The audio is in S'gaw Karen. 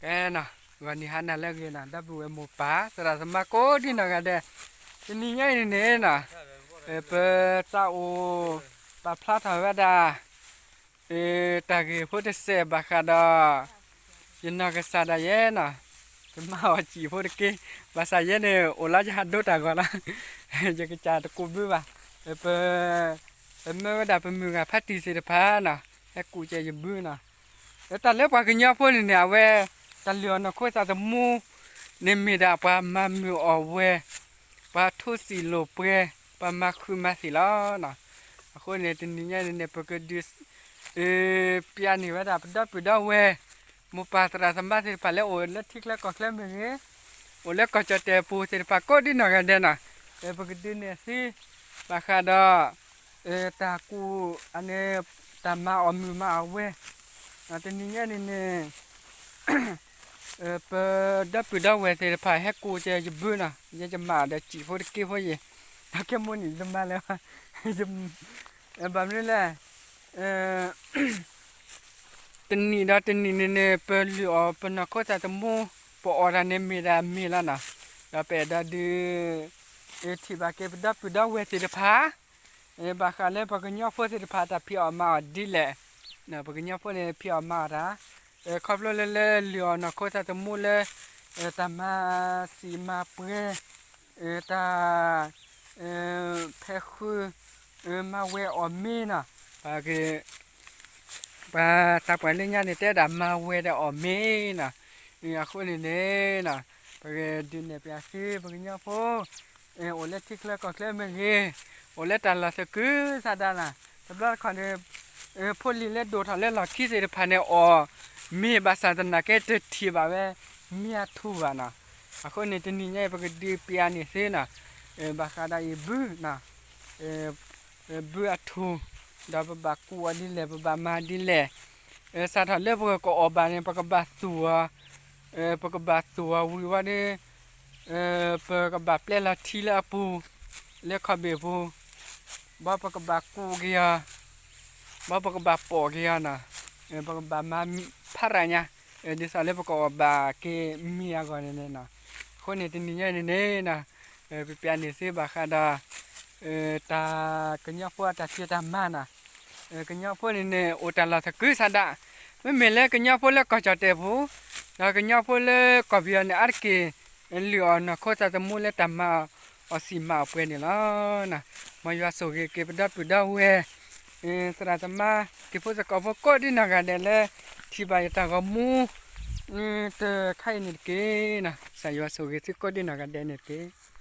ကဲနီၤ, ဂီၤနံၤဟါနၤလၢအဂ့ၤနီၤ, ဒီပုၢ်ဝဲၢ်မိၢ်ပၢ် သရၣ်သမါကိးဒံနီၢ်ဂၤဒဲး, တနံၤညါအံၤန့ၣ်နီၤ, ပသးအိၣ် ပာ်ဖျါထီၣ်ဝဲဒၣ် တၢ်ဂ့ၢ်ဖိတစဲးဘၣ်ဃးဒီး ယနီၢ်ကစၢ်ဒၣ်ယဲနီၤ, ယမၤအီၣ်စံာ်ဖိတက့ၢ်, ဘၣ်ဆၣ်ယဲန့ၣ် အိၣ်လၢယဟးဒိတၢ်ဂီၤလီၤ, ယကစၢ်တကူးဘုဘၣ်, ပ ပမၢဝဲဒၣ်ပမုၢ်ဂၤဖးတံၢ်သ့ၣ်တဖၣ်နီၤ, ဟဲကူးကဲယဘုနီၤ, တၢ်လၢပှၤကညီဖိန့ၣ်န့ၣ် အဝဲ တၢ်လုၢ်အီၣ်နီၢ်ခိသးသမူ န့ၣ်မ့ၢ်ဒၣ်ပှၤမၤမုာ်အီၣ်ဝဲ, ပှၤထိစံာ်လိာ်ပှဲၤ, ပှၤမၤဃုာ်မၤသ့ၣ်လီၤ. အဃိန့ၣ် တနံၤညါန့ၣ်န့ၣ် ပကဒုး ပျးန့ၢ်ဝဲဒၣ်ပဒီပုၢ်ဒီဝဲၢ် မိၢ်ပၢ်သရၣ်သမါသ့ၣ်တဖၣ်လၢအိၣ်လၢထံချၢကီၢ်ချၢမ့ၢ်ဂ့ၤ, အိၣ်လၢကီၢ်ကၠီၣ်တဲၣ်ပူၤသ့ၣ်တဖၣ်ကိးဒံနီၢ်ဂၤဒဲးနီၤ, ပကဒုးနဲၣ်သု ဘၣ်ဃးဒီး တၢ်ကူး တၢ်မၤအီၣ်မုာ်မၤအီၣ်ဝဲ, တနံၤညါန့ၣ်န့ၣ် ပဒီပုၢ်ဒီဝဲၢ်သ့ၣ်တဖၣ်ဟဲကူးကဲယဘုနီၤ, ယဲယမၤအီၣ်ဒီးစံာ်ဖိတက့ၢ်ဖိယံၤ, ဒီးခဲမိၢ်န့ၣ်ယတမၤလၢၤဘၣ်, ဘၣ်မနုၤလဲၣ် တနံၣ်ဒီးတနံၣ်န့ၣ်န့ၣ် ပလုၢ်အီၣ်ပနီၢ်ခိသးသမူ ပအီၣ်တၢ်န့ၣ်မ့ၢ်ဒၣ်မ့ၢ်လီၤနီၤ, ဒီးပအဲၣ်ဒိးဒုး ထံၣ်ဘၣ်က့ၤပဒီပုၢ်ဒီဝဲၢ်သ့ၣ်တဖၣ် ဘၣ်ဃးလၢပှၤကညီဖိသ့ၣ်တဖၣ်တၢ်ဖံးအီၣ်မၤအီၣ်ဒ်လဲၣ်, ပှၤကညီဖိန့ၣ်ဖံးအီၣ်မၤအီၣ်တၢ်, ခီဖျိလၢလၢလုၢ်အီၣ်နီၢ်ခိသးသမူလၢ တၢ်မၤစံာ်မၤပှဲၤ, တၢ် ဖဲးဃု မၤဝဲအီၣ်မ့ၤနီၤ, ပှၤသးပှၢ်လၢညါန့ၣ် တဲဒၣ်မၤဝဲဒီးအီၣ်မ့ၤနီၤ, အဃိန့ၣ်န့ၣ် ပကဒုးနဲၣ်ပျးသု ပှၤကညီဖိ အိၣ်လၢထံချၢကီၢ်ချၢမ့ၢ်ဂ့ၤ, အိၣ်လၢတၢ်လီၢ်သကုၤဆးဒးနီၤ, တဘျီတခီၣ်န့ၣ် ဖိလံၤလၢဒိၣ်ထီၣ်လၢလီၢ်ခံသ့ၣ်တဖၣ်န့ၣ် အီၣ်မ့ၤဘၣ်ဆၣ်သနာ်က့တထံၣ်ဘၣ်ဝဲ မ့ၤအထူၣ်ဘၣ်နီၤ, အဃိန့ၣ် တနံၤညါအံၤ ပကဒုးပျးန့ၢ်သုနီၤ, ဘၣ်ဃးဒီးအံၤဘုနီၤ ဘုအထူၣ်, ဒီးပဘၣ်ကူးအီၤဒ်လဲၣ် ပဘၣ်မၤဒ်လဲၣ်, စးထီၣ်လၢပကအီၣ်ဘၣ်န့ၣ် ပကဘၣ်သူၣ်အီၤ, ပကဘၣ်သူၣ်အီၤဝံၤဝံၤဒီး ပကဘၣ်ပျဲလီၤထံလၢအပူၤ, လၢခီၣ်ဘ့ၣ်ပူၤ, ဘၣ်ပကဘၣ်ကူးက့ၤအီၤ, ဘၣ်ပကဘၣ်ပိာ်က့ၤအီၤနီၤ, ပကဘၣ်မၤဖးရၤညါ, ဒ်သိးလၢပကအီၣ်ဘၣ်က့ၤမ့ၤအဂီၢ်န့ၣ်န့ၣ်နီၤ, အဃိန့ၣ် တနံၤညါအံၤန့ၣ်န့ၣ် ပပျးန့ၢ်သုဘၣ်ဃးဒီး တၢ်ကညီဖိအတၢ်ဖံးတၢ်မၤနီၤ, ကညီဖိန့ၣ်န့ၣ် အိၣ်တၢ်လီၢ်သကုၤဆးဒး, မ့မ့ၢ်လၢကညီဖိလၢကီၢ်ကၠီၣ်တဲၣ်ပူၤ, ဒီးကညီဖိလၢကီၢ်ပယီၤန့ၣ် အါတက့ၢ် လုၢ်အီၣ်နီၢ်ခိသးသမူလၢတၢ်မၤအီၣ်စံာ်မၤအီၣ်ပှဲၤန့ၣ်လီၤ. မ်ယွၤဆိၣ်ဂ့ၤက့ၤပဒီပုၢ်ဒီဝဲၢ် သရၣ်သမါ တံၤဖိသကိးဖိကိးဒံနီၢ်ဂၤဒဲးလၢ ထံၣ်ဘၣ်ယတၢ်ဂီၤမူ တခါအံၤန့ၣ်တက့ၢ်. ကစၢ်ယွၤဆိၣ်ဂ့ၤသုကိးဒံနီၢ်ဂၤဒဲးန့ၣ်တက့ၢ်.